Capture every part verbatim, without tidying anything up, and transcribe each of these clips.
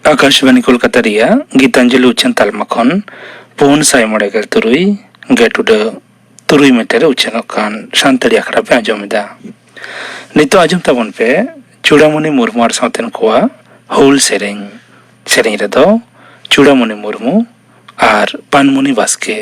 ᱟᱠᱟᱥᱵᱟᱱᱤ ᱠᱳᱞᱠᱟᱛᱟ ᱨᱮᱭᱟᱜ ᱜᱤᱛᱟᱧᱡᱚᱞᱤ ᱩᱪᱷᱟᱹᱱ ᱛᱟᱞᱢᱟ ᱠᱷᱚᱱ ᱯᱩᱱ ᱥᱟᱭ ᱢᱚᱬᱮ ᱜᱮᱞ ᱛᱩᱨᱩᱭ ᱜᱮᱴ ᱩᱰᱟᱹ ᱛᱩᱨᱩᱭ ᱢᱤᱴᱟᱨ ᱨᱮ ᱩᱪᱷᱟᱹᱱᱚᱜ ᱠᱟᱱ ᱥᱟᱱᱛᱟᱲᱤ ᱟᱠᱷᱲᱟ ᱯᱮ ᱟᱸᱡᱚᱢ ᱮᱫᱟ᱾ ᱱᱤᱛᱚᱜ ᱟᱸᱡᱚᱢ ᱛᱟᱵᱚᱱ ᱯᱮ ᱪᱩᱲᱟᱢᱩᱱᱤ ᱢᱩᱨᱢᱩ ᱟᱨ ᱥᱟᱶᱛᱮᱱ ᱠᱚᱣᱟᱜ ᱦᱩᱞ ᱥᱮᱨᱮᱧ᱾ ᱥᱮᱨᱮᱧ ᱨᱮᱫᱚ ᱪᱩᱲᱟᱢᱩᱱᱤ ᱢᱩᱨᱢᱩ ᱟᱨ ᱯᱟᱱᱢᱩᱱᱤ ᱵᱟᱥᱠᱮ᱾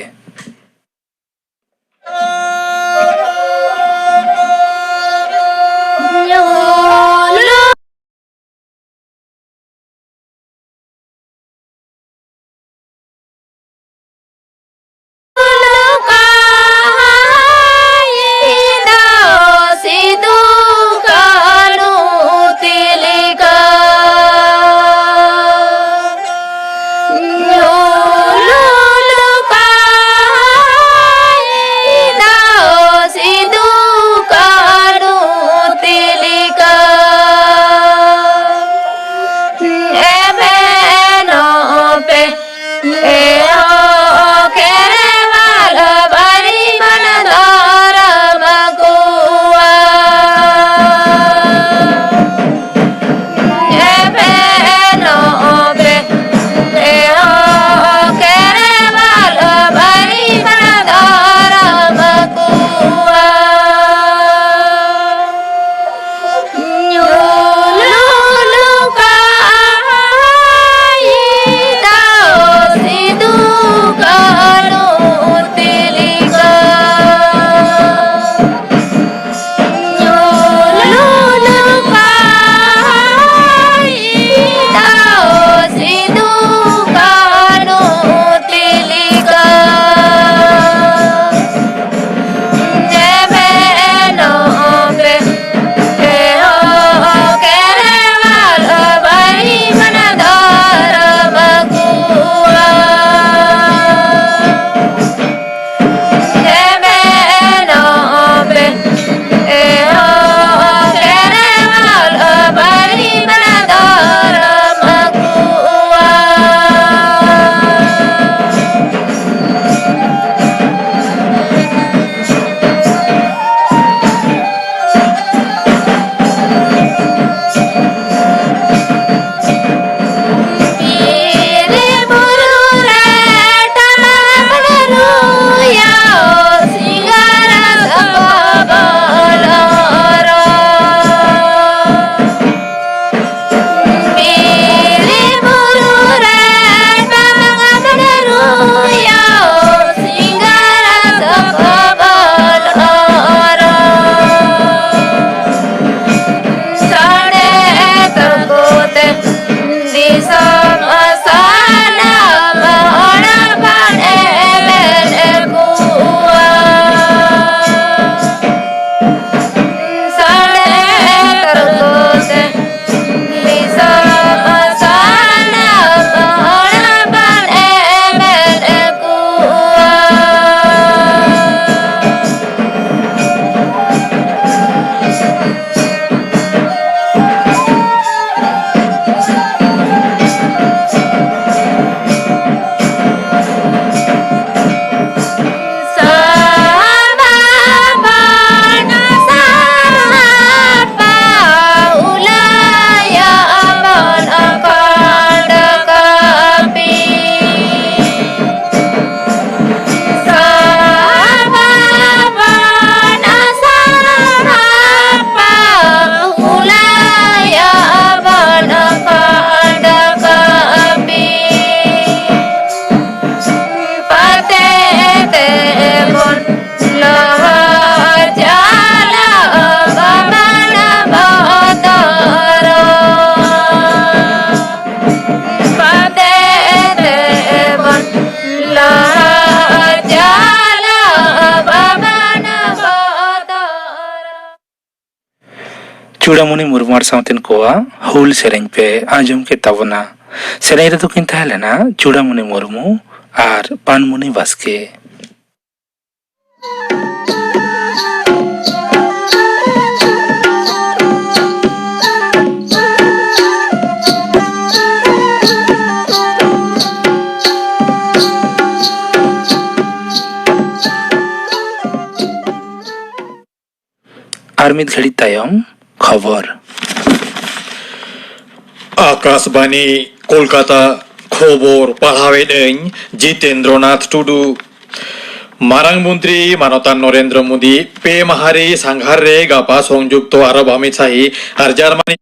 ᱪᱩᱲᱟᱢᱩᱱᱤ ᱢᱩᱨᱢᱩ ᱟᱨ ᱥᱟᱶᱛᱮᱱ ᱠᱚᱣᱟᱜ ᱦᱩᱞ ᱥᱮᱨᱮᱧ ᱯᱮ ᱟᱸᱡᱚᱢ ᱠᱮᱫ ᱛᱟᱵᱚᱱᱟ᱾ ᱥᱮᱨᱮᱧ ᱨᱮᱫᱚ ᱠᱤᱱ ᱛᱟᱦᱮᱸ ᱞᱮᱱᱟ ᱪᱩᱲᱟᱢᱩᱱᱤ ᱢᱩᱨᱢᱩ ᱟᱨ ᱯᱟᱱᱢᱩᱱᱤ ᱵᱟᱥᱠᱮ᱾ ᱟᱨ ᱢᱤᱫ ᱜᱷᱟᱹᱲᱤᱡ ᱛᱟᱭᱚᱢ ᱠᱷᱚᱵᱚᱨ᱾ ᱟᱠᱟᱥᱵᱟᱱᱤ ᱠᱳᱞᱠᱟᱛᱟ, ᱠᱷᱚᱵᱚᱨ ᱯᱟᱲᱦᱟᱣᱮᱫ ᱟᱹᱧ ᱡᱤᱛᱮᱱᱫᱨᱚᱱᱟᱛᱷ ᱴᱩᱰᱩ᱾ ᱢᱟᱨᱟᱝ ᱢᱚᱱᱛᱨᱤ ᱢᱟᱱᱚᱛᱟᱱ ᱱᱚᱨᱮᱱᱫᱨᱚ ᱢᱳᱫᱤ ᱯᱮ ᱢᱟᱦᱟ ᱨᱮ ᱥᱟᱸᱜᱷᱟᱨ ᱨᱮ ᱜᱟᱯᱟ ᱥᱚᱝᱡᱩᱠᱛᱚ ᱟᱨᱚᱵ ᱟᱢᱤᱨ ᱥᱟᱦᱤ ᱟᱨ ᱡᱟᱨᱢᱟᱱᱤ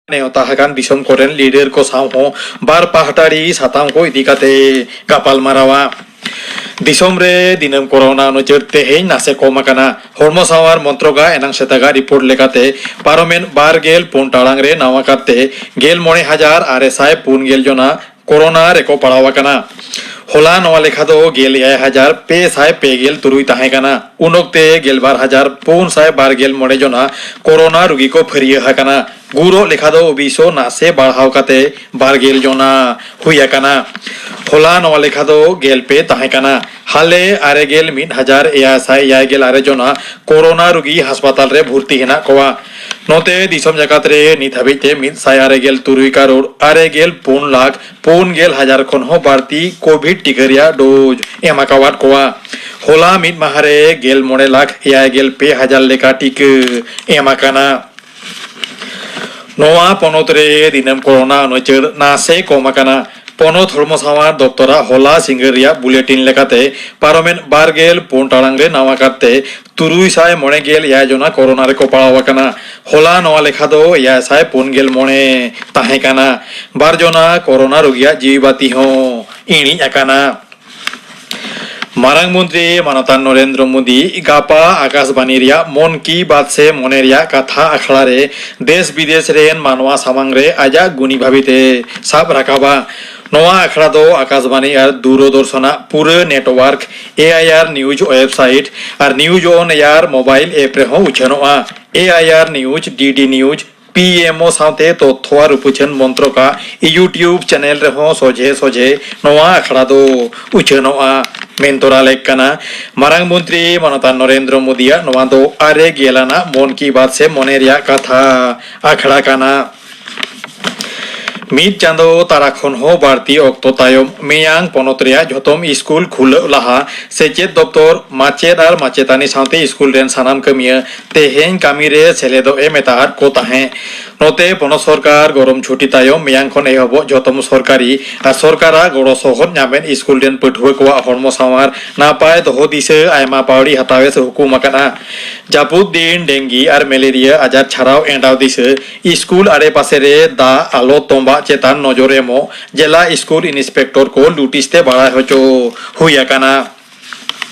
ᱱᱮᱣᱛᱟ ᱟᱠᱟᱱ ᱫᱤᱥᱚᱢ ᱠᱚᱨᱮᱱ ᱞᱤᱰᱟᱨ ᱠᱚ ᱥᱟᱶ ᱦᱚᱸ ᱵᱟᱨ ᱯᱟᱦᱴᱟᱨᱤ ᱥᱟᱛᱟᱢ ᱠᱚ ᱤᱫᱤ ᱠᱟᱛᱮ ᱜᱟᱯᱟᱞ ᱢᱟᱨᱟᱣᱟ᱾ ᱫᱤᱥᱚᱢ ᱨᱮ ᱫᱤᱱᱟᱹᱢ ᱠᱚᱨᱳᱱᱟ ᱩᱱᱩᱪᱟᱹᱨ ᱛᱮᱦᱮᱧ ᱱᱟᱥᱮ ᱠᱚᱢ ᱟᱠᱟᱱᱟ᱾ ᱦᱚᱲᱢᱚ ᱥᱟᱶᱟᱨ ᱢᱚᱱᱛᱨᱚᱜᱟᱜ ᱮᱱᱟᱝ ᱥᱮᱛᱟᱜᱟᱜ ᱨᱤᱯᱳᱨᱴ ᱞᱮᱠᱟᱛᱮ ᱯᱟᱨᱚᱢᱮᱱ ᱵᱟᱨ ᱜᱮᱞ ᱯᱩᱱ ᱴᱟᱲᱟᱝ ᱨᱮ ᱱᱟᱣᱟ ᱠᱟᱨᱛᱮ ᱜᱮᱞ ᱢᱚᱬᱮ ᱦᱟᱡᱟᱨ ᱟᱨᱮ ᱥᱟᱭ ᱯᱩᱱ ᱜᱮᱞ ᱡᱚᱱᱟ ᱠᱳᱨᱳᱱᱟ ᱨᱮᱠᱚ ᱯᱟᱲᱟᱣ ᱟᱠᱟᱱᱟ᱾ ᱦᱚᱞᱟ ᱱᱚᱣᱟ ᱞᱮᱠᱷᱟ ᱫᱚ ᱜᱮᱞ ᱮᱭᱟᱭ ᱦᱟᱡᱟᱨ ᱯᱮ ᱥᱟᱭ ᱯᱮ ᱜᱮᱞ ᱛᱩᱨᱩᱭ ᱛᱟᱦᱮᱸ ᱠᱟᱱᱟ᱾ ᱩᱱ ᱚᱠᱛᱮ ᱜᱮᱞ ᱵᱟᱨ ᱦᱟᱡᱟᱨ ᱯᱩᱱ ᱥᱟᱭ ᱵᱟᱨ ᱜᱮᱞ ᱢᱚᱬᱮ ᱡᱚᱱᱟ ᱠᱳᱨᱳᱱᱟ ᱨᱩᱜᱤ ᱠᱚ ᱯᱷᱟᱹᱨᱭᱟᱹ ᱟᱠᱟᱱᱟ᱾ ᱜᱩᱨᱚᱜ ᱞᱮᱠᱷᱟ ᱫᱚ ᱚᱵᱤᱥᱥᱚ ᱱᱟᱥᱮ ᱵᱟᱲᱦᱟᱣ ᱠᱟᱛᱮ ᱵᱟᱨ ᱜᱮᱞ ᱡᱚᱱᱟ ᱦᱩᱭ ᱟᱠᱟᱱᱟ᱾ ᱦᱚᱞᱟ ᱱᱚᱣᱟ ᱞᱮᱠᱷᱟ ᱫᱚ ᱜᱮᱞ ᱯᱮ ᱛᱟᱦᱮᱸ ᱠᱟᱱᱟ᱾ ᱦᱟᱞᱮ ᱟᱨᱮ ᱜᱮᱞ ᱢᱤᱫ ᱦᱟᱡᱟᱨ ᱮᱭᱟᱭ ᱥᱟᱭ ᱮᱭᱟᱭ ᱜᱮᱞ ᱟᱨᱮ ᱡᱚᱱᱟ ᱠᱳᱨᱳᱱᱟ ᱨᱩᱜᱤ ᱦᱟᱥᱯᱟᱛᱟᱞ ᱨᱮ ᱵᱷᱩᱨᱛᱤ ᱦᱮᱱᱟᱜ ᱠᱚᱣᱟ᱾ ᱱᱚᱛᱮ ᱫᱤᱥᱚᱢ ᱡᱟᱠᱟᱛ ᱨᱮ ᱱᱤᱛ ᱦᱟᱹᱵᱤᱡ ᱛᱮ ᱢᱤᱫ ᱥᱟᱭ ᱟᱨᱮ ᱜᱮᱞ ᱛᱩᱨᱩᱭ ᱠᱟᱨᱳᱲ ᱟᱨᱮ ᱜᱮᱞ ᱯᱩᱱ ᱞᱟᱠᱷ ᱯᱩᱱ ᱜᱮᱞ ᱦᱟᱡᱟᱨ ᱠᱷᱚᱱ ᱦᱚᱸ ᱵᱟᱹᱲᱛᱤ ᱠᱳᱵᱷᱤᱰ ᱴᱤᱠᱟᱹ ᱨᱮᱭᱟᱜ ᱰᱳᱡᱽ ᱮᱢ ᱟᱠᱟᱣᱟᱫ ᱠᱚᱣᱟ᱾ ᱦᱚᱞᱟ ᱢᱤᱫ ᱢᱟᱦᱟ ᱨᱮ ᱜᱮᱞ ᱢᱚᱬᱮ ᱞᱟᱠᱷ ᱮᱭᱟᱭ ᱜᱮᱞ ᱯᱮ ᱦᱟᱡᱟᱨ ᱞᱮᱠᱟ ᱴᱤᱠᱟᱹ ᱮᱢ ᱟᱠᱟᱱᱟ᱾ ᱱᱚᱣᱟ ᱯᱚᱱᱚᱛ ᱨᱮ ᱫᱤᱱᱟᱹᱢ ᱠᱳᱨᱳᱱᱟ ᱩᱱᱩᱪᱟᱹᱨ ᱱᱟᱥᱮ ᱠᱚᱢ ᱟᱠᱟᱱᱟ᱾ ᱯᱚᱱᱚᱛ ᱦᱚᱲᱢᱚ ᱥᱟᱶᱟᱨ ᱫᱚᱯᱛᱚᱨᱟᱜ ᱦᱚᱞᱟ ᱥᱤᱸᱜᱟᱹᱲ ᱨᱮᱭᱟᱜ ᱵᱩᱞᱮᱴᱤᱱ ᱞᱮᱠᱟᱛᱮ ᱯᱟᱨᱚᱢᱮᱱ ᱵᱟᱨ ᱜᱮᱞ ᱯᱩᱱ ᱴᱟᱲᱟᱝ ᱨᱮ ᱱᱟᱣᱟ ᱠᱟᱨᱛᱮ ᱛᱩᱨᱩᱭ ᱥᱟᱭ ᱢᱚᱬᱮ ᱜᱮᱞ ᱮᱭᱟᱭ ᱡᱚᱱᱟ ᱠᱳᱨᱳᱱᱟ ᱨᱮᱠᱚ ᱯᱟᱲᱟᱣ ᱟᱠᱟᱱᱟ᱾ ᱦᱚᱞᱟ ᱱᱚᱣᱟ ᱞᱮᱠᱷᱟ ᱫᱚ ᱮᱭᱟᱭ ᱥᱟᱭ ᱯᱩᱱ ᱜᱮᱞ ᱢᱚᱬᱮ ᱛᱟᱦᱮᱸ ᱠᱟᱱᱟ᱾ ᱵᱟᱨ ᱡᱚᱱᱟ ᱠᱳᱨᱳᱱᱟ ᱨᱳᱜᱤᱭᱟᱜ ᱡᱤᱣᱤ ᱵᱟᱹᱛᱤ ᱦᱚᱸ ᱤᱬᱤᱡ ᱟᱠᱟᱱᱟ᱾ ᱢᱟᱨᱟᱝ ᱢᱚᱱᱛᱨᱤ ᱢᱟᱱᱚᱛᱟᱱ ᱱᱚᱨᱮᱱᱫᱨᱚ ᱢᱳᱫᱤ ᱜᱟᱯᱟ ᱟᱠᱟᱥᱵᱟᱱᱤ ᱨᱮᱭᱟᱜ ᱢᱚᱱ ᱠᱤ ᱵᱟᱛ ᱥᱮ ᱢᱚᱱᱮ ᱨᱮᱭᱟᱜ ᱠᱟᱛᱷᱟ ᱟᱠᱷᱲᱟ ᱨᱮ ᱫᱮᱥ ᱵᱤᱫᱮᱥ ᱨᱮᱱ ᱢᱟᱱᱣᱟ ᱥᱟᱢᱟᱝ ᱨᱮ ᱟᱡᱟᱜ ᱜᱩᱱᱤ ᱵᱷᱟᱵᱤ ᱛᱮ ᱥᱟᱵ ᱨᱟᱠᱟᱵᱟ᱾ ᱱᱚᱣᱟ ᱟᱠᱷᱲᱟ ᱫᱚ ᱟᱠᱟᱥᱵᱟᱱᱤ ᱟᱨ ᱫᱩᱨᱚᱫᱚᱨᱥᱚᱱᱟᱜ ᱯᱩᱨᱟᱹ ᱱᱮᱴᱣᱟᱨᱠ, ᱮ ᱟᱭ ᱟᱨ ᱱᱤᱭᱩᱡᱽ ᱣᱮᱵᱥᱟᱭᱤᱴ ᱟᱨ ᱱᱤᱭᱩᱡᱽ ᱚᱱ ᱮᱭᱟᱨ ᱢᱳᱵᱟᱭᱤᱞ ᱮᱯ ᱨᱮᱦᱚᱸ ᱩᱪᱷᱟᱹᱱᱚᱜᱼᱟ᱾ ᱮ ᱟᱭ ᱟᱨ ᱱᱤᱭᱩᱡᱽ, ᱰᱤ ᱰᱤ ᱱᱤᱭᱩᱡᱽ, ᱯᱤ ᱮᱢ ᱳ ᱥᱟᱶᱛᱮ ᱛᱚᱛᱛᱷᱚ ᱟᱨ ᱩᱯᱟᱹᱪᱷᱟᱹᱱ ᱢᱚᱱᱛᱨᱚᱠᱟᱜ YouTube ᱪᱮᱱᱮᱞ ᱨᱮᱦᱚᱸ ᱥᱚᱡᱷᱮ ᱥᱚᱡᱷᱮ ᱱᱚᱣᱟ ᱟᱠᱷᱲᱟ ᱫᱚ ᱩᱪᱷᱟᱹᱱᱚᱜᱼᱟ᱾ ᱢᱮᱱ ᱛᱚᱨᱟ ᱞᱮᱠ ᱠᱟᱱᱟ, ᱢᱟᱨᱟᱝ ᱢᱚᱱᱛᱨᱤ ᱢᱟᱱᱚᱛᱟᱱ ᱱᱚᱨᱮᱱᱫᱨᱚ ᱢᱳᱫᱤᱭᱟᱜ ᱱᱚᱣᱟ ᱫᱚ ᱟᱨᱮ ᱜᱮᱞ ᱟᱱᱟᱜ ᱢᱚᱱ ᱠᱤ ᱵᱟᱛ ᱥᱮ ᱢᱚᱱᱮ ᱨᱮᱭᱟᱜ ᱠᱟᱛᱷᱟ ᱟᱠᱷᱲᱟ ᱠᱟᱱᱟ᱾ ᱢᱤᱫ ᱪᱟᱸᱫᱚ ᱛᱟᱨᱟ ᱠᱷᱚᱱ ᱦᱚᱸ ᱵᱟᱹᱲᱛᱤ ᱚᱠᱛᱚ ᱛᱟᱭᱚᱢ ᱢᱮᱭᱟᱝ ᱯᱚᱱᱚᱛ ᱨᱮᱭᱟᱜ ᱡᱷᱚᱛᱚᱢ ᱥᱠᱩᱞ ᱠᱷᱩᱞᱟᱹᱜ ᱞᱟᱦᱟ ᱥᱮᱪᱮᱫ ᱫᱚᱯᱛᱚᱨ, ᱢᱟᱪᱮᱫ ᱟᱨ ᱢᱟᱪᱮᱛᱟᱹᱱᱤ ᱥᱟᱶᱛᱮ ᱥᱠᱩᱞ ᱨᱮᱱ ᱥᱟᱱᱟᱢ ᱠᱟᱹᱢᱤᱭᱟᱹ ᱛᱮᱦᱮᱧ ᱠᱟᱹᱢᱤ ᱨᱮ ᱥᱮᱞᱮᱫᱚᱜ ᱮ ᱢᱮᱛᱟᱫ ᱠᱚ ᱛᱟᱦᱮᱸᱫ᱾ ᱱᱚᱛᱮ ᱯᱚᱱᱚᱛ ᱥᱚᱨᱠᱟᱨ ᱜᱚᱨᱚᱢ ᱪᱷᱩᱴᱤ ᱛᱟᱭᱚᱢ ᱢᱮᱭᱟᱝ ᱠᱷᱚᱱ ᱮᱦᱚᱵᱚᱜ ᱡᱷᱚᱛᱚᱢ ᱥᱚᱨᱠᱟᱨᱤ ᱟᱨ ᱥᱚᱨᱠᱟᱨᱟᱜ ᱜᱚᱲᱚ ᱥᱚᱦᱚᱫ ᱧᱟᱢᱮᱫ ᱥᱠᱩᱞ ᱨᱮᱱ ᱯᱟᱹᱴᱷᱩᱣᱟᱹ ᱠᱚᱣᱟᱜ ᱦᱚᱲᱢᱚ ᱥᱟᱶᱟᱨ ᱱᱟᱯᱟᱭ ᱫᱚᱦᱚ ᱫᱤᱥᱟᱹ ᱟᱭᱢᱟ ᱯᱟᱹᱣᱲᱤ ᱦᱟᱛᱟᱣ ᱮ ᱦᱩᱠᱩᱢ ᱟᱠᱟᱫᱼᱟ᱾ ᱡᱟᱹᱯᱩᱫ ᱫᱤᱱ ᱰᱮᱝᱜᱤ ᱟᱨ ᱢᱮᱞᱮᱨᱤᱭᱟ ᱟᱡᱟᱨ ᱪᱷᱟᱨᱟᱣ ᱮᱸᱰᱟᱣ ᱫᱤᱥᱟᱹ ᱥᱠᱩᱞ ᱟᱲᱮᱯᱟᱥᱮ ᱨᱮ ᱫᱟᱜ ᱟᱞᱚ ᱛᱚᱸᱵᱟᱜ ᱪᱮᱛᱟᱱ ᱱᱚᱡᱚᱨ ᱮᱢᱚᱜ ᱡᱮᱞᱟ ᱥᱠᱩᱞ ᱤᱱᱥᱯᱮᱠᱴᱚᱨ ᱠᱚ ᱱᱳᱴᱤᱥ ᱛᱮ ᱵᱟᱲᱟᱭ ᱦᱚᱪᱚ ᱦᱩᱭ ᱟᱠᱟᱱᱟ᱾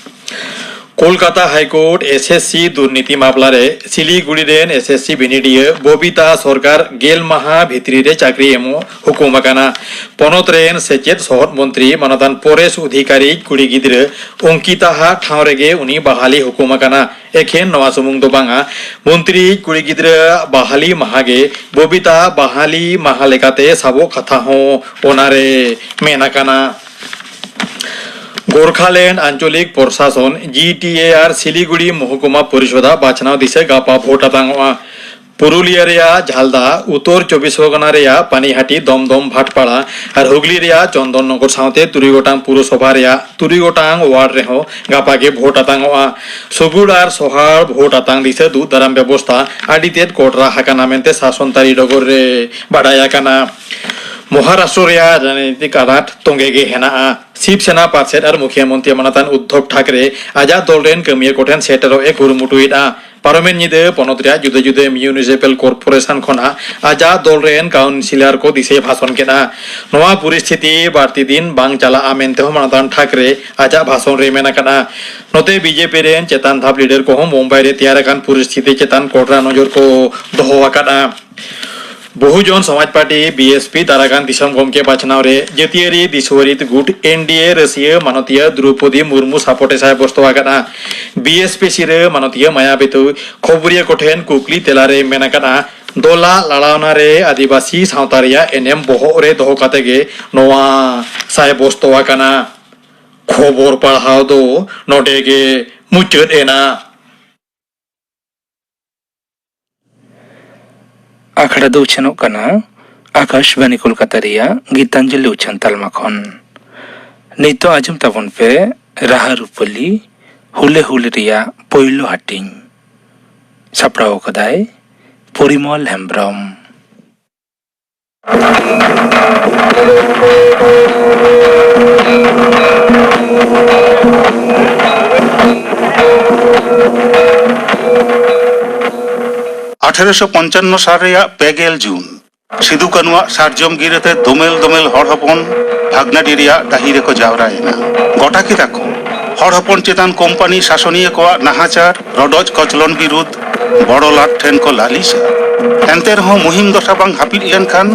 Kolkata high court S S C ᱫᱩᱨᱱᱤᱛᱤ ᱢᱟᱢᱞᱟ ᱨᱮ ᱥᱤᱞᱤᱜᱩᱲᱤ ᱨᱮᱱ ᱮᱥ ᱮᱥ ᱥᱤ ᱵᱤᱱᱤᱰᱤᱭᱟᱹ ᱵᱚᱵᱤᱛᱟ ᱥᱚᱨᱠᱟᱨ ᱜᱮᱞ ᱢᱟᱦᱟ ᱵᱷᱤᱛᱨᱤ ᱨᱮ ᱪᱟᱹᱠᱨᱤ ᱮᱢᱚᱜ ᱦᱩᱠᱩᱢ ᱟᱠᱟᱱᱟ᱾ ᱯᱚᱱᱚᱛ ᱨᱮᱱ ᱥᱮᱪᱮᱫ ᱥᱚᱦᱚᱫ ᱢᱚᱱᱛᱨᱤ ᱢᱟᱱᱚᱛᱟᱱ ᱯᱚᱨᱮᱥ ᱚᱫᱷᱤᱠᱟᱨᱤ ᱠᱩᱲᱤ ᱜᱤᱫᱽᱨᱟᱹ ᱚᱝᱠᱤᱛᱟ ᱦᱟᱜ ᱴᱷᱟᱶ ᱨᱮᱜᱮ ᱩᱱᱤ ᱵᱟᱦᱟᱞᱤ ᱦᱩᱠᱩᱢ ᱟᱠᱟᱱᱟ᱾ ᱮᱠᱷᱮᱱ ᱱᱚᱣᱟ ᱥᱩᱢᱩᱝ ᱫᱚ ᱵᱟᱝᱟ, ᱢᱚᱱᱛᱨᱤ ᱠᱩᱲᱤ ᱜᱤᱫᱽᱨᱟᱹ ᱵᱟᱦᱟᱞᱤ ᱢᱟᱦᱟ ᱜᱮ ᱵᱚᱵᱤᱛᱟ ᱵᱟᱦᱟᱞᱤ ᱢᱟᱦᱟ ᱞᱮᱠᱟᱛᱮ ᱥᱟᱵᱚᱜ ᱠᱟᱛᱷᱟ ᱦᱚᱸ ᱚᱱᱟᱨᱮ ᱢᱮᱱ ᱟᱠᱟᱱᱟ᱾ ᱜᱳᱨᱠᱷᱟᱞᱮᱱᱰ ᱟᱧᱪᱚᱞᱤᱠ ᱯᱨᱚᱥᱟᱥᱚᱱ, ᱡᱤ ᱴᱤ ᱮ, ᱟᱨ ᱥᱤᱞᱤᱜᱩᱲᱤ ᱢᱚᱦᱚᱠᱩᱢᱟ ᱯᱚᱨᱤᱥᱚᱫᱟᱜ ᱵᱟᱪᱷᱱᱟᱣ ᱫᱤᱥᱟᱹ ᱜᱟᱯᱟ ᱵᱷᱳᱴ ᱟᱛᱟᱝᱚᱜᱼᱟ᱾ ᱯᱩᱨᱩᱞᱤᱭᱟᱹ ᱨᱮᱭᱟᱜ ᱡᱷᱟᱞᱫᱟ, ᱩᱛᱛᱚᱨ ᱪᱚᱵᱵᱤᱥ ᱯᱚᱨᱜᱚᱱᱟ ᱨᱮᱭᱟᱜ ᱯᱟᱱᱤᱦᱟᱴᱤ, ᱫᱚᱢᱫᱚᱢ, ᱵᱷᱟᱴᱯᱟᱲᱟ ᱟᱨ ᱦᱩᱜᱽᱞᱤ ᱨᱮᱭᱟᱜ ᱪᱚᱱᱫᱚᱱᱱᱚᱜᱚᱨ ᱥᱟᱶᱛᱮ ᱛᱩᱨᱩᱭ ᱜᱚᱴᱟᱝ ᱯᱩᱨᱚᱥᱚᱵᱷᱟ ᱨᱮᱭᱟᱜ ᱛᱩᱨᱩᱭ ᱜᱚᱴᱟᱝ ᱣᱟᱨᱰ ᱨᱮᱦᱚᱸ ᱜᱟᱯᱟ ᱜᱮ ᱵᱷᱳᱴ ᱟᱛᱟᱝᱚᱜᱼᱟ᱾ ᱥᱩᱜᱩᱲ ᱟᱨ ᱥᱚᱦᱟᱲ ᱵᱷᱳᱴ ᱟᱛᱟᱝ ᱫᱤᱥᱟᱹ ᱫᱩᱜ ᱫᱟᱨᱟᱢ ᱵᱮᱵᱚᱥᱛᱟ ᱟᱹᱰᱤ ᱛᱮᱫ ᱠᱚᱰᱨᱟ ᱟᱠᱟᱱᱟ ᱢᱮᱱᱛᱮ ᱥᱟᱥᱚᱱ ᱛᱟᱹᱨᱤ ᱰᱚᱜᱚᱨ ᱨᱮ ᱵᱟᱰᱟᱭ ᱟᱠᱟᱱᱟ᱾ ᱢᱚᱦᱟᱨᱟᱥᱴᱨᱚ ᱨᱮᱭᱟᱜ ᱨᱟᱡᱽᱱᱤᱛᱤᱠ ᱟᱱᱟᱴ ᱛᱚᱸᱜᱮ ᱜᱮ ᱦᱮᱱᱟᱜᱼᱟ᱾ ᱥᱤᱵ ᱥᱮᱱᱟ ᱯᱟᱨᱥᱮᱛ ᱟᱨ ᱢᱩᱠᱷᱤᱭᱟᱹ ᱢᱚᱱᱛᱨᱤ ᱢᱟᱱᱚᱛᱟᱱ ᱩᱫᱽᱫᱷᱚᱵ ᱴᱷᱟᱠᱨᱮ ᱟᱡᱟᱜ ᱫᱚᱞ ᱨᱮᱱ ᱠᱟᱹᱢᱤᱭᱟᱹ ᱠᱚᱴᱷᱮᱱ ᱥᱮᱴᱮᱨᱚᱜ ᱮ ᱠᱩᱨᱩᱢᱩᱴᱩᱭᱮᱫᱼᱟ᱾ ᱯᱟᱨᱚᱢᱮᱱ ᱧᱤᱫᱟᱹ ᱯᱚᱱᱚᱛ ᱨᱮᱭᱟᱜ ᱡᱩᱫᱟᱹ ᱡᱩᱫᱟᱹ ᱢᱤᱭᱩᱱᱤᱥᱤᱯᱟᱞ ᱠᱚᱨᱯᱳᱨᱮᱥᱚᱱ ᱠᱷᱚᱱᱟᱜ ᱟᱡᱟᱜ ᱫᱚᱞ ᱨᱮᱱ ᱠᱟᱣᱩᱱᱥᱤᱞᱟᱨ ᱠᱚ ᱫᱤᱥᱟᱹᱭ ᱵᱷᱟᱥᱚᱱ ᱠᱮᱫᱼᱟ᱾ ᱱᱚᱣᱟ ᱯᱚᱨᱤᱥᱛᱷᱤᱛᱤ ᱵᱟᱹᱲᱛᱤ ᱫᱤᱱ ᱵᱟᱝ ᱪᱟᱞᱟᱜᱼᱟ ᱢᱮᱱᱛᱮ ᱦᱚᱸ ᱢᱟᱱᱚᱛᱟᱱ ᱴᱷᱟᱠᱨᱮ ᱟᱡᱟᱜ ᱵᱷᱟᱥᱚᱱ ᱨᱮ ᱢᱮᱱ ᱟᱠᱟᱫᱼᱟ᱾ ᱱᱚᱛᱮ ᱵᱤᱡᱮᱯᱤ ᱨᱮᱱ ᱪᱮᱛᱟᱱ ᱫᱷᱟᱯ ᱞᱤᱰᱟᱨ ᱠᱚᱦᱚᱸ ᱢᱩᱢᱵᱟᱭ ᱨᱮ ᱛᱮᱭᱟᱨ ᱟᱠᱟᱱ ᱯᱚᱨᱤᱥᱛᱷᱤᱛᱤ ᱪᱮᱛᱟᱱ ᱠᱚᱲᱟ ᱱᱚᱡᱚᱨ ᱠᱚ ᱫᱚᱦᱚ ᱟᱠᱟᱫᱼᱟ᱾ ᱵᱚᱦᱩᱡᱚᱱ ᱥᱚᱢᱟᱡᱽ ᱯᱟᱨᱴᱤ, ᱵᱤ ᱮᱥ ᱯᱤ, ᱫᱟᱨᱟᱜᱟᱱ ᱫᱤᱥᱚᱢ ᱜᱚᱢᱠᱮ ᱵᱟᱪᱷᱱᱟᱣ ᱨᱮ ᱡᱟᱹᱛᱤᱭᱟᱹᱨᱤ ᱫᱤᱥᱣᱟᱹᱨᱤ ᱜᱩᱴ, ᱮᱱ ᱰᱤ ᱮ, ᱨᱟᱹᱥᱤᱭᱟᱹ ᱢᱟᱱᱚᱛᱤᱭᱟᱹ ᱫᱨᱚᱣᱯᱚᱫᱤ ᱢᱩᱨᱢᱩ ᱥᱟᱯᱚᱴᱮ ᱥᱟᱭ ᱵᱚᱥᱛᱚ ᱟᱠᱟᱫᱼᱟ᱾ ᱵᱤ ᱮᱥ ᱯᱤ ᱥᱤᱨᱟᱹ ᱢᱟᱱᱚᱛᱤᱭᱟᱹ ᱢᱟᱭᱟ ᱵᱤᱛᱩ ᱠᱷᱚᱵᱚᱨᱤᱭᱟᱹ ᱠᱚᱴᱷᱮᱱ ᱠᱩᱠᱞᱤ ᱛᱮᱞᱟᱨᱮ ᱢᱮᱱ ᱟᱠᱟᱫᱼᱟ, ᱫᱚᱞᱟᱜ ᱞᱟᱲᱟᱣᱱᱟ ᱨᱮ ᱟᱹᱫᱤᱵᱟᱹᱥᱤ ᱥᱟᱶᱛᱟ ᱨᱮᱭᱟᱜ ᱮᱱᱮᱢ ᱵᱚᱦᱚᱜ ᱨᱮ ᱫᱚᱦᱚ ᱠᱟᱛᱮ ᱜᱮ ᱱᱚᱣᱟ ᱥᱟᱭ ᱵᱚᱥᱛᱚ ᱟᱠᱟᱱᱟ᱾ ᱠᱷᱚᱵᱚᱨ ᱯᱟᱲᱦᱟᱣ ᱫᱚ ᱱᱚᱰᱮ ᱜᱮ ᱢᱩᱪᱟᱹᱫ ᱮᱱᱟ᱾ ᱟᱠᱷᱲᱟ ᱫᱚ ᱩᱪᱷᱟᱹᱱᱚᱜ ᱠᱟᱱᱟ ᱟᱠᱟᱥᱵᱟᱱᱤ ᱠᱳᱞᱠᱟᱛᱟ ᱨᱮᱭᱟᱜ ᱜᱤᱛᱟᱧᱡᱚᱞᱤ ᱩᱪᱷᱟᱹᱱ ᱛᱟᱞᱢᱟ ᱠᱷᱚᱱ᱾ ᱱᱤᱛᱚᱜ ᱟᱸᱡᱚᱢ ᱛᱟᱵᱚᱱ ᱯᱮ ᱨᱟᱦᱟ ᱨᱩᱯᱟᱹᱞᱤ ᱦᱩᱞᱮ ᱦᱩᱞ ᱨᱮᱭᱟᱜ ᱯᱳᱭᱞᱳ ᱦᱟᱹᱴᱤᱧ᱾ ᱥᱟᱯᱲᱟᱣ ᱟᱠᱟᱫᱟᱭ ᱯᱚᱨᱤᱢᱚᱞ ᱦᱮᱢᱵᱽᱨᱚᱢ᱾ ᱟᱴᱷᱮᱨᱚᱥᱚ ᱯᱚᱧᱪᱟᱱᱱᱚ ᱥᱟᱞ ᱨᱮᱭᱟᱜ ᱯᱮ ᱜᱮᱞ ᱡᱩᱱ, ᱥᱤᱫᱩ ᱠᱟᱹᱱᱩᱣᱟᱜ ᱥᱟᱨᱡᱚᱢ ᱜᱤᱨᱟᱹᱛᱮ ᱫᱳᱢᱮᱞ ᱫᱳᱢᱮᱞ ᱦᱚᱲ ᱦᱚᱯᱚᱱ ᱵᱷᱟᱜᱽᱱᱟᱰᱤ ᱨᱮᱭᱟᱜ ᱰᱟᱹᱦᱤ ᱨᱮᱠᱚ ᱡᱟᱣᱨᱟᱭᱮᱱᱟ᱾ ᱜᱚᱴᱟ ᱠᱮᱫᱟ ᱠᱚ ᱦᱚᱲ ᱦᱚᱯᱚᱱ ᱪᱮᱛᱟᱱ ᱠᱳᱢᱯᱟᱱᱤ ᱥᱟᱥᱚᱱᱤᱭᱟᱹ ᱠᱚᱣᱟᱜ ᱱᱟᱦᱟᱪᱟᱨ, ᱨᱚᱰᱚᱡ ᱠᱚᱪᱞᱚᱱ ᱵᱤᱨᱩᱫᱷ ᱵᱚᱲᱚ ᱞᱟᱴ ᱴᱷᱮᱱ ᱠᱚ ᱞᱟᱹᱞᱤᱥᱟ᱾ ᱮᱱᱛᱮ ᱨᱮᱦᱚᱸ ᱢᱩᱦᱤᱢ ᱫᱚᱥᱟ ᱵᱟᱝ ᱦᱟᱹᱯᱤᱫ ᱞᱮᱱᱠᱷᱟᱱ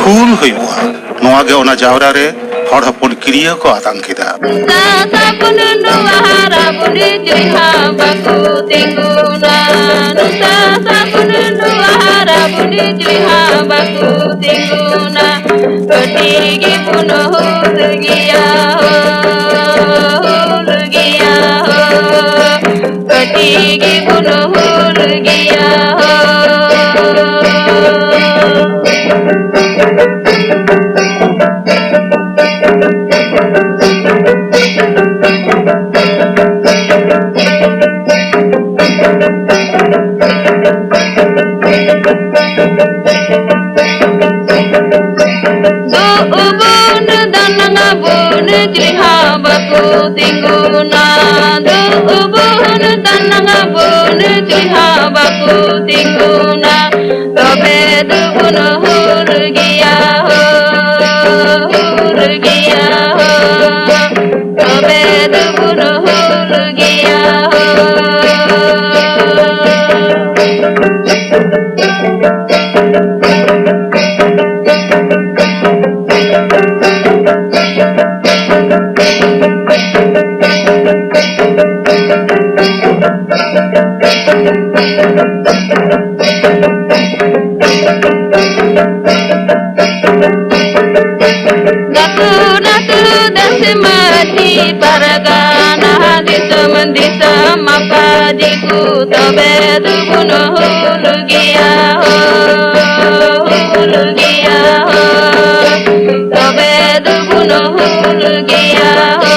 ᱦᱩᱞ ᱦᱩᱭᱩᱜᱼᱟ, ᱱᱚᱣᱟ ᱜᱮ ᱚᱱᱟ ᱡᱟᱣᱨᱟ ᱨᱮ ᱦᱚᱲ ᱦᱚᱯᱚᱱ ᱠᱤᱨᱤᱭᱟᱹ ᱠᱚ ᱟᱛᱟᱝ ᱠᱮᱫᱟ᱾ ᱱᱩᱛᱟ ᱥᱟᱵᱩᱱ ᱱᱚᱣᱟ ᱦᱟᱨᱟ ᱵᱩᱱᱤ ᱡᱩᱭᱦᱟ ᱵᱟᱠᱚ ᱛᱤᱸᱜᱩᱱᱟ᱾ ᱱᱩᱛᱟ ᱥᱟᱵᱩᱱ ᱱᱚᱣᱟ ᱦᱟᱨᱟ ᱵᱩᱱᱤ ᱡᱩᱭᱦᱟ ᱵᱟᱠᱚ ᱛᱤᱸᱜᱩᱱᱟ᱾ ᱠᱟᱹᱴᱤᱡ ᱜᱮᱵᱚᱱ ᱦᱩᱞ ᱜᱮᱭᱟ ᱦᱳ, ᱦᱩᱞ ᱜᱮᱭᱟ ᱦᱳ᱾ ᱠᱟᱹᱴᱤᱡ ᱜᱮᱵᱚᱱ ᱦᱩᱞ ᱜᱮᱭᱟ ᱦᱳ᱾ ᱫᱩᱜ ᱵᱚᱱ ᱫᱟᱱᱟᱝ ᱵᱚᱱ ᱪᱮᱦᱟ ᱵᱟᱠᱚ ᱛᱤᱸᱜᱩᱱᱟ᱾ ᱫᱩᱜ ᱵᱚᱱ ᱫᱟᱱᱟᱝ ᱵᱚᱱ ᱪᱮᱫ ᱦᱚᱸ ᱵᱟᱠᱚ ᱛᱤᱸᱜᱩᱱᱟ, ᱛᱚᱵᱮ ᱫᱚᱵᱚᱱ ᱦᱩᱞ ᱜᱮᱭᱟ ᱦᱳ, ᱦᱩᱞ ᱜᱮᱭᱟ ᱦᱳ, ᱛᱚᱵᱮ ᱫᱚᱵᱚᱱ ᱦᱩᱞ ᱜᱮᱭᱟ ᱦᱳ᱾ ᱜᱟᱹᱠᱷᱩᱲ ᱟᱹᱛᱩ ᱫᱟᱥ ᱢᱟᱹᱡᱷᱤ ᱯᱟᱨᱜᱟᱱᱟ, ᱫᱤᱥᱚᱢ ᱫᱤᱥᱚᱢ ᱢᱟᱯᱟᱡᱤ ᱠᱚ, ᱛᱚᱵᱮ ᱫᱚᱵᱚᱱ ᱦᱩᱞ ᱜᱮᱭᱟ ᱦᱳ, ᱦᱩᱞ ᱜᱮᱭᱟ ᱦᱳ, ᱛᱚᱵᱮ ᱫᱚᱵᱚᱱ ᱦᱩᱞ ᱜᱮᱭᱟ ᱦᱳ᱾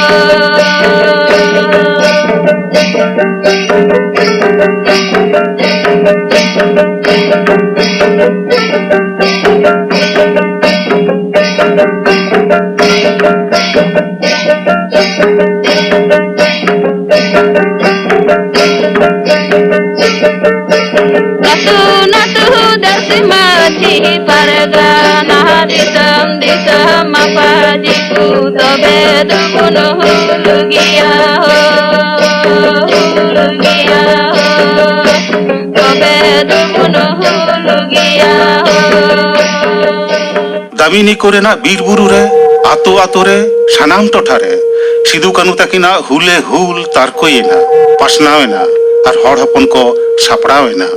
ᱟᱹᱛᱩ ᱱᱟᱹᱛᱩ ᱫᱟᱥ ᱢᱟᱹᱡᱷᱤ ᱯᱟᱨᱜᱟᱱᱟ, ᱫᱤᱥᱚᱢ ᱫᱤᱥᱚᱢ ᱢᱟᱯᱟᱡᱤ ᱠᱚ, ᱛᱚᱵᱮ ᱫᱚᱵᱚᱱ ᱦᱩᱞ ᱜᱮᱭᱟ ᱦᱳ, ᱦᱩᱞ ᱜᱮᱭᱟ ᱦᱳ, ᱛᱚᱵᱮ ᱫᱚᱵᱚᱱ ᱦᱩᱞ ᱜᱮᱭᱟ ᱦᱳ᱾ ᱫᱟᱢᱤᱱᱤ ᱠᱚᱨᱮᱱᱟᱜ ᱵᱤᱨ ᱵᱩᱨᱩ ᱨᱮ, ᱟᱛᱳ ᱟᱛᱳ ᱨᱮ, ᱥᱟᱱᱟᱢ ᱴᱚᱴᱷᱟ ᱨᱮ ᱥᱤᱫᱩ ᱠᱟᱹᱱᱦᱩ ᱛᱟᱹᱠᱤᱱᱟᱜ ᱦᱩᱞᱮ ᱦᱩᱞ ᱛᱟᱨᱠᱚᱭᱮᱱᱟ, ᱯᱟᱥᱱᱟᱣ ᱮᱱᱟ ᱟᱨ ᱦᱚᱲ ᱦᱚᱯᱚᱱ ᱠᱚ ᱥᱟᱯᱲᱟᱣ ᱮᱱᱟ᱾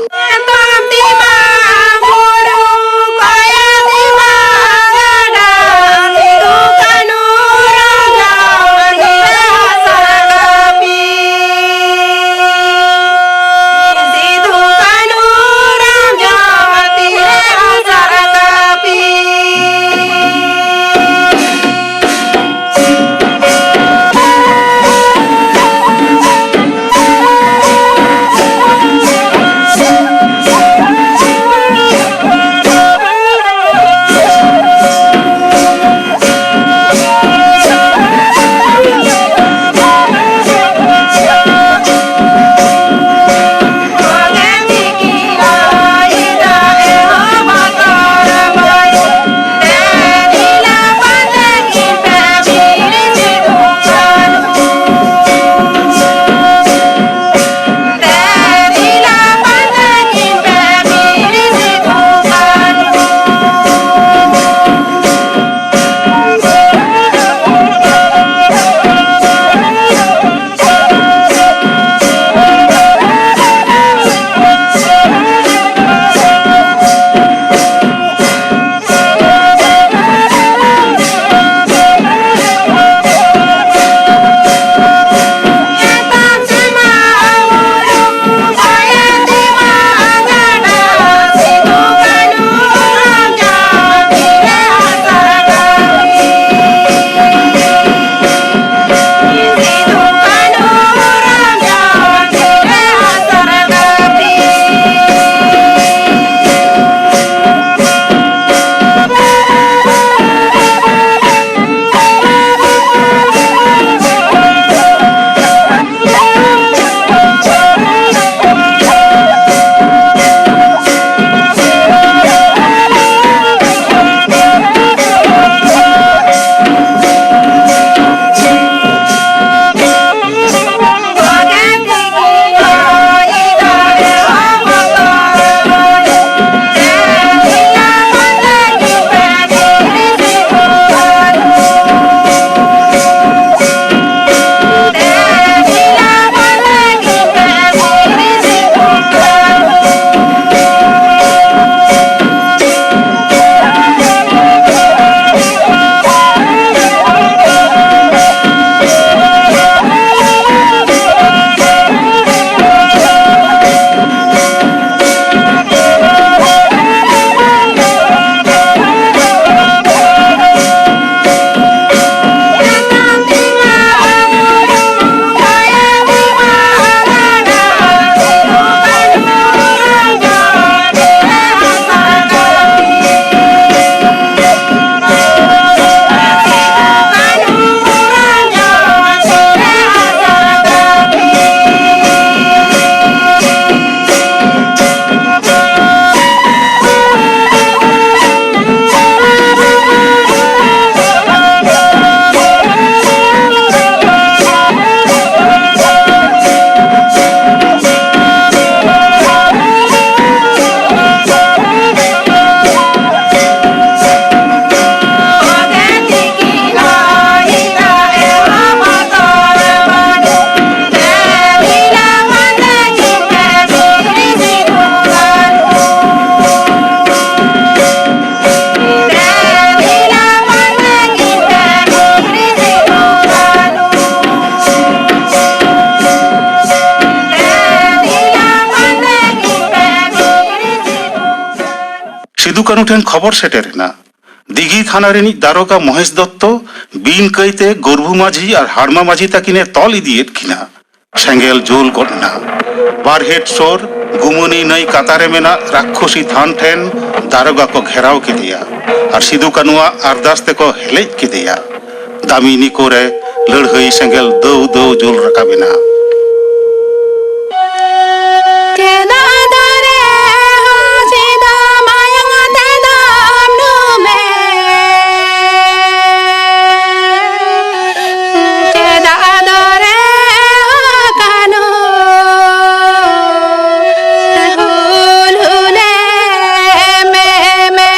ᱴᱷᱮᱱ ᱠᱷᱚᱵᱚᱨ ᱥᱮᱴᱮᱨ ᱮᱱᱟ, ᱫᱤᱜᱷᱤ ᱛᱷᱟᱱᱟ ᱨᱤᱱᱤᱡ ᱫᱟᱨᱚᱜᱟ ᱢᱚᱦᱮᱥ ᱫᱚᱛᱛᱚ ᱵᱤᱱ ᱠᱟᱹᱭᱛᱮ ᱜᱚᱨᱵᱷᱩ ᱢᱟᱹᱡᱷᱤ ᱟᱨ ᱦᱟᱲᱢᱟ ᱢᱟᱹᱡᱷᱤ ᱛᱟᱹᱠᱤᱱᱮ ᱛᱚᱞ ᱤᱫᱤᱭᱮᱫ ᱠᱤᱱᱟ᱾ ᱥᱮᱸᱜᱮᱞ ᱡᱩᱞ ᱜᱚᱫ ᱮᱱᱟ᱾ ᱵᱟᱨᱦᱮᱴ ᱥᱳᱨ ᱜᱩᱢᱩᱱᱤ ᱱᱟᱹᱭ ᱠᱟᱛᱟᱨᱮ ᱢᱮᱱᱟᱜ ᱨᱟᱠᱠᱷᱚᱥᱤ ᱛᱷᱟᱱ ᱴᱷᱮᱱ ᱫᱟᱨᱚᱜᱟ ᱠᱚ ᱜᱷᱮᱨᱟᱣ ᱠᱮᱫᱮᱭᱟ ᱟᱨ ᱥᱤᱫᱩ ᱠᱟᱹᱱᱩᱣᱟᱜ ᱟᱨᱫᱟᱥ ᱛᱮᱠᱚ ᱦᱮᱞᱮᱡ ᱠᱮᱫᱮᱭᱟ᱾ ᱫᱟᱢᱤᱱᱤ ᱠᱚᱨᱮ ᱞᱟᱹᱲᱦᱟᱹᱭ ᱥᱮᱸᱜᱮᱞ ᱫᱟᱹᱣ ᱫᱟᱹᱣ ᱡᱩᱞ ᱨᱟᱠᱟᱵ ᱮᱱᱟ᱾ ᱪᱮᱫᱟᱜ ᱫᱚᱨᱮ ᱦᱚᱸ ᱪᱮᱫᱟᱜ ᱢᱟᱭᱟᱝ ᱛᱮᱫᱚᱢ ᱰᱩᱵᱮ? ᱪᱮᱫᱟᱜ ᱫᱚᱨᱮ ᱦᱚᱸ ᱠᱟᱱᱩ ᱦᱩᱞ ᱦᱩᱞᱮ ᱢᱮ ᱢᱮ?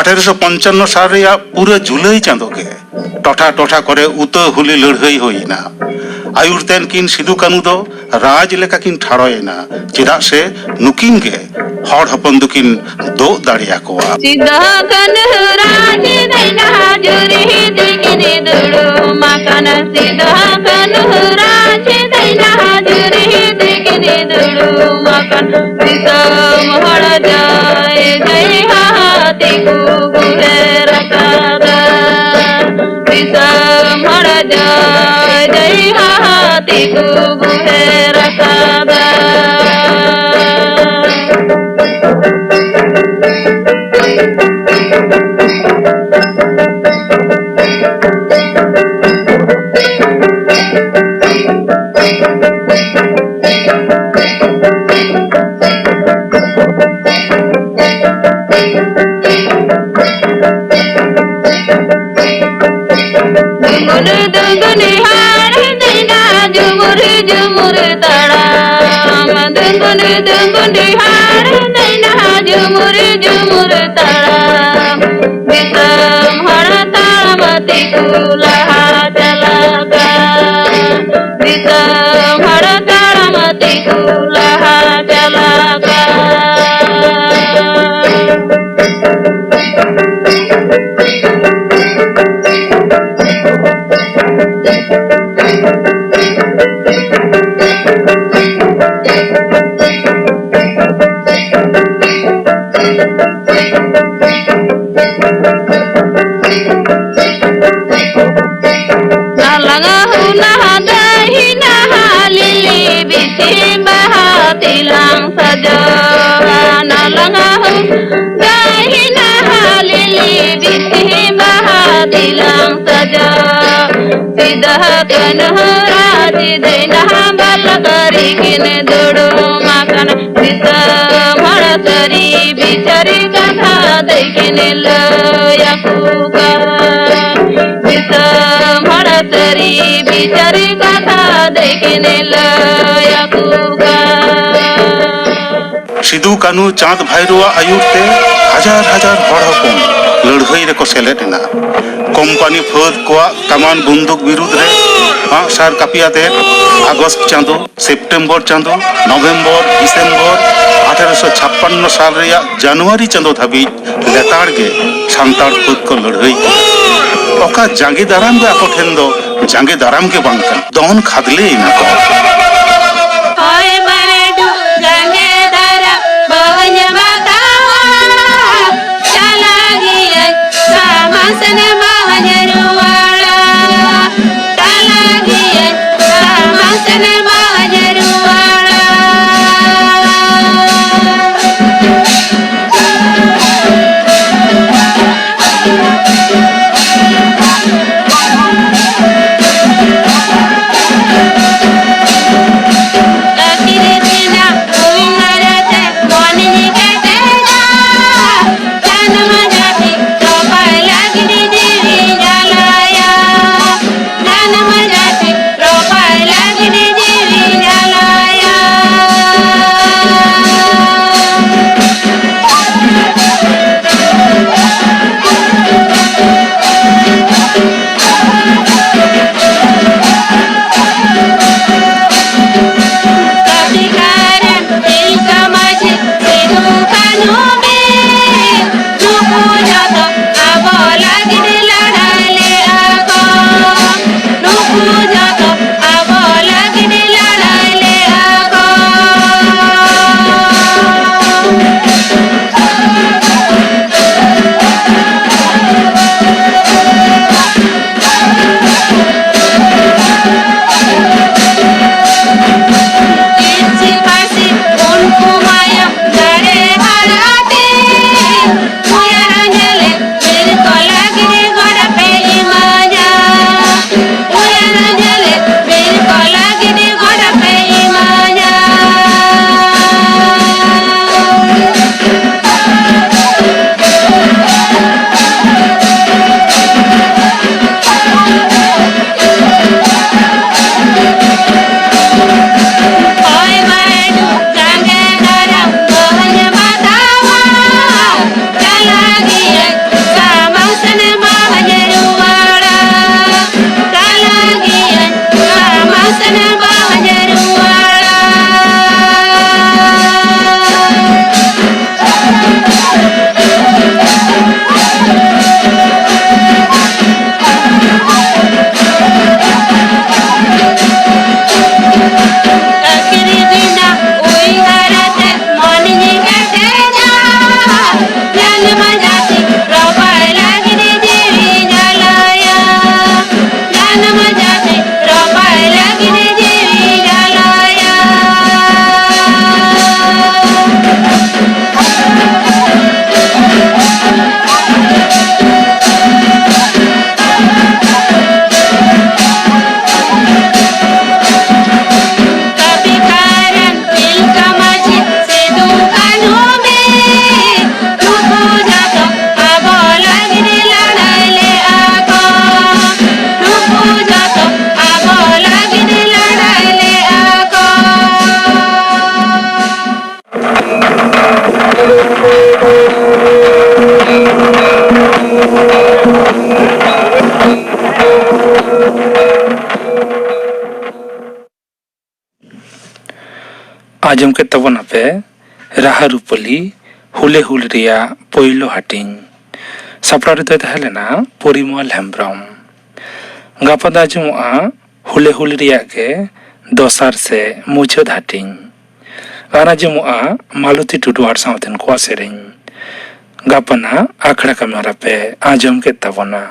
ᱟᱴᱷᱮᱨᱚᱥᱚ ᱯᱚᱧᱪᱟᱱᱱᱚ ᱥᱟᱞ ᱨᱮᱭᱟᱜ ᱯᱩᱨᱟᱹ ᱡᱩᱞᱟᱭ ᱪᱟᱸᱫᱚ ᱜᱮ ᱴᱚᱴᱷᱟ ᱴᱚᱴᱷᱟ ᱠᱚᱨᱮ ᱩᱛᱟᱹ ᱦᱩᱞᱤ ᱞᱟᱹᱲᱦᱟᱹᱭ ᱦᱩᱭ ᱮᱱᱟ᱾ ᱟᱹᱭᱩᱨ ᱛᱮᱱ ᱠᱤᱱ ᱥᱤᱫᱩ ᱠᱟᱹᱱᱩ ᱫᱚ ᱨᱟᱡᱽ ᱞᱮᱠᱟ ᱠᱤᱱ ᱴᱷᱟᱲᱚᱭᱮᱱᱟ, ᱪᱮᱫᱟᱜ ᱥᱮ ᱱᱩᱠᱤᱱ ᱜᱮ ᱦᱚᱲ ᱦᱚᱯᱚᱱ ᱫᱚᱠᱤᱱ ᱫᱳᱜ ᱫᱟᱲᱮᱭᱟᱠᱚᱣᱟ᱾ ᱥᱤᱫᱩ ᱠᱟᱹᱱᱦᱩ ᱨᱟᱡᱽ ᱫᱟᱭᱱᱟ ᱡᱩᱨᱤ ᱛᱮᱠᱤᱱ ᱫᱩᱲᱩᱵ ᱟᱠᱟᱱᱟ᱾ ᱥᱤᱫᱩ ᱠᱟᱹᱱᱦᱩ ᱨᱟᱡᱽ ᱫᱟᱭᱱᱟ ᱡᱩᱨᱤ ᱛᱮᱠᱤᱱ ᱫᱩᱲᱩᱵ ᱟᱠᱟᱱᱟ᱾ ᱫᱤᱥᱚᱢ ᱦᱚᱲ ᱡᱟᱭ ᱡᱟᱭ ᱦᱟᱦᱟᱛᱤ ᱠᱚ ᱜᱩᱦᱮᱨ ᱟᱠᱟᱫᱟ᱾ ᱫᱤᱥᱚᱢ ᱦᱚᱲ ᱡᱟᱭ ᱡᱟᱭ ᱦᱟᱦᱟᱛᱤ ᱠᱚ ᱜᱩᱦᱮᱨ ᱟᱠᱟᱫᱟ᱾ ᱫᱩᱝᱜᱩᱰ ᱫᱩᱝᱜᱩᱰ ᱦᱟᱲ ᱫᱟᱹᱭᱱᱟ ᱡᱩᱢᱩᱨ ᱡᱩᱢᱩᱨ ᱛᱟᱲᱟᱢ᱾ ᱫᱩᱝᱜᱩᱰ ᱫᱩᱝᱜᱩᱰ ᱦᱟᱲ ᱫᱟᱹᱭᱱᱟ ᱡᱩᱢᱩᱨ ᱡᱩᱢᱩᱨ ᱛᱟᱲᱟᱢ᱾ ᱫᱤᱥᱚᱢ ᱦᱚᱲ ᱛᱟᱲᱟᱢ ᱛᱮᱠᱚ ᱞᱟᱦᱟ ᱪᱟᱞᱟᱜ ᱠᱟᱱ᱾ ᱫᱤᱥᱚᱢ ᱦᱚᱲ ᱛᱟᱲᱟᱢ ᱛᱮᱠᱚ ᱞᱟᱦᱟ ᱪᱟᱞᱟᱜ ᱠᱟᱱ᱾ ᱱᱟᱞᱟᱝ ᱦᱩᱱᱟ ᱫᱟᱹᱦᱤᱱᱟ ᱞᱤᱞᱤ ᱵᱤᱥᱤ ᱵᱟᱦᱟ ᱛᱤᱞᱟᱝ ᱥᱟᱡᱟᱣᱟ᱾ ᱱᱟᱞᱟᱝ ᱦᱩᱱᱟ ᱫᱟᱹᱦᱤᱱᱟ ᱞᱤᱞᱤ ᱵᱤᱥᱤ ᱵᱟᱦᱟ ᱛᱤᱞᱟᱝ ᱥᱟᱡᱟᱣᱟ᱾ ᱥᱤᱫᱟᱹ ᱠᱟᱹᱱᱦᱩ ᱨᱟᱡᱽ ᱫᱟᱹᱭᱱᱟ ᱵᱟᱞ ᱠᱟᱹᱨᱤ ᱠᱤᱱ ᱫᱩᱲᱩᱢ ᱟᱠᱟᱱᱟ᱾ ᱫᱤᱥᱚᱢ ᱦᱚᱲ ᱥᱟᱹᱨᱤ ᱵᱤᱪᱟᱹᱨᱤ ᱠᱟᱛᱷᱟ ᱫᱟᱹᱭ ᱠᱤᱱ ᱞᱟᱹᱭ ᱟᱠᱚ ᱠᱟᱱ᱾ ᱫᱤᱥᱚᱢ ᱦᱚᱲ ᱥᱟᱹᱨᱤ ᱵᱤᱪᱟᱹᱨᱤ ᱠᱟᱛᱷᱟ ᱫᱟᱹᱭ ᱠᱤᱱ ᱞᱟᱹᱭ ᱟᱠᱚ ᱠᱟᱱ᱾ ᱥᱤᱫᱩ ᱠᱟᱹᱱᱦᱩ ᱪᱟᱸᱫᱽ ᱵᱷᱟᱭᱨᱳᱣᱟᱜ ᱟᱹᱭᱩᱨ ᱛᱮ ᱦᱟᱡᱟᱨ ᱦᱟᱡᱟᱨ ᱦᱚᱲ ᱦᱚᱯᱚᱱ ᱞᱟᱹᱲᱦᱟᱹᱭ ᱨᱮᱠᱚ ᱥᱮᱞᱮᱫ ᱮᱱᱟ᱾ ᱠᱳᱢᱯᱟᱱᱤ ᱯᱷᱟᱹᱫ ᱠᱚᱣᱟᱜ ᱠᱟᱢᱟᱱ ᱵᱩᱱᱫᱩᱠ ᱵᱤᱨᱩᱫᱽ ᱨᱮ ᱟᱜᱼᱥᱟᱨ ᱠᱟᱹᱯᱤ ᱟᱛᱮ ᱟᱜᱚᱥᱴ ᱪᱟᱸᱫᱚ, ᱥᱮᱯᱴᱮᱢᱵᱚᱨ ᱪᱟᱸᱫᱚ, ᱱᱚᱵᱷᱮᱢᱵᱚᱨ, ᱰᱤᱥᱮᱢᱵᱚᱨ ᱟᱴᱷᱟᱨᱚᱥᱚ ᱪᱷᱟᱯᱯᱟᱱᱱᱚ ᱥᱟᱞ ᱨᱮᱭᱟᱜ ᱡᱟᱱᱩᱣᱟᱨᱤ ᱪᱟᱸᱫᱚ ᱫᱷᱟᱹᱵᱤᱡ ᱞᱮᱛᱟᱲ ᱜᱮ ᱥᱟᱱᱛᱟᱲ ᱯᱷᱟᱹᱫ ᱠᱚ ᱞᱟᱹᱲᱦᱟᱹᱭ ᱠᱮᱫᱟ᱾ ᱚᱠᱟ ᱡᱟᱸᱜᱮ ᱫᱟᱨᱟᱢ ᱜᱮ ᱟᱠᱚ ᱴᱷᱮᱱ ᱫᱚ ᱡᱟᱸᱜᱮ ᱫᱟᱨᱟᱢ ᱜᱮ ᱵᱟᱝ ᱠᱟᱱᱟ᱾ ᱫᱚᱱ ᱠᱷᱟᱫᱽᱞᱮ ᱮᱱᱟ ᱠᱚ᱾ ᱦᱚᱭ ᱵᱟᱹᱨᱰᱩ ᱡᱟᱸᱜᱮ ᱫᱟᱨᱟᱢ ᱵᱟᱹᱧ ᱵᱟᱛᱟᱣᱟ, ᱪᱟᱞᱟᱜ ᱜᱤᱭᱟᱹᱧ ᱥᱟᱢᱟᱥᱮᱱ ᱵᱟᱹᱧ ᱨᱩᱣᱟᱹᱲᱟ, ᱪᱟᱞᱟᱜ ᱜᱤᱭᱟᱹᱧ ᱥᱟᱢᱟᱥᱮᱱ ᱵᱟᱹᱧ ᱨᱩᱣᱟᱹᱲᱟ᱾ ᱟᱸᱡᱚᱢ ᱠᱮᱫ ᱛᱟᱵᱚᱱᱟᱯᱮ ᱨᱟᱦᱟ ᱨᱩᱯᱟᱹᱞᱤ ᱦᱩᱞᱮ ᱦᱩᱞ ᱨᱮᱭᱟᱜ ᱯᱳᱭᱞᱳ ᱦᱟᱹᱴᱤᱧ᱾ ᱥᱟᱯᱲᱟᱣ ᱨᱮᱫᱚᱭ ᱛᱟᱦᱮᱸ ᱞᱮᱱᱟ ᱯᱚᱨᱤᱢᱚᱞ ᱦᱮᱢᱵᱽᱨᱚᱢ᱾ ᱜᱟᱯᱟ ᱫᱚ ᱟᱸᱡᱚᱢᱚᱜᱼᱟ ᱦᱩᱞᱮ ᱦᱩᱞ ᱨᱮᱭᱟᱜ ᱜᱮ ᱫᱚᱥᱟᱨ ᱥᱮ ᱢᱩᱪᱟᱹᱫ ᱦᱟᱹᱴᱤᱧ᱾ ᱟᱨ ᱟᱸᱡᱚᱢᱚᱜᱼᱟ ᱢᱟᱞᱚᱛᱤ ᱴᱩᱰᱩ ᱟᱨ ᱥᱟᱶᱛᱮᱱ ᱠᱚᱣᱟᱜ ᱥᱮᱨᱮᱧ᱾ ᱜᱟᱯᱟᱱᱟᱜ ᱟᱠᱷᱲᱟ ᱠᱟᱹᱢᱤ ᱦᱚᱨᱟ ᱯᱮ ᱟᱸᱡᱚᱢ ᱠᱮᱫ ᱛᱟᱵᱚᱱᱟ᱾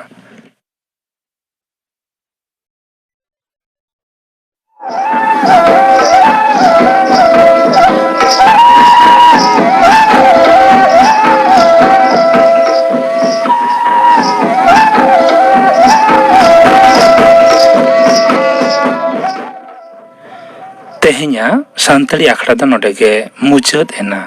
ᱛᱮᱦᱮᱧᱟᱜ ᱥᱟᱱᱛᱟᱲᱤ ᱟᱠᱷᱲᱟ ᱫᱚ ᱱᱚᱰᱮ ᱜᱮ ᱢᱩᱪᱟᱹᱫ ᱮᱱᱟ᱾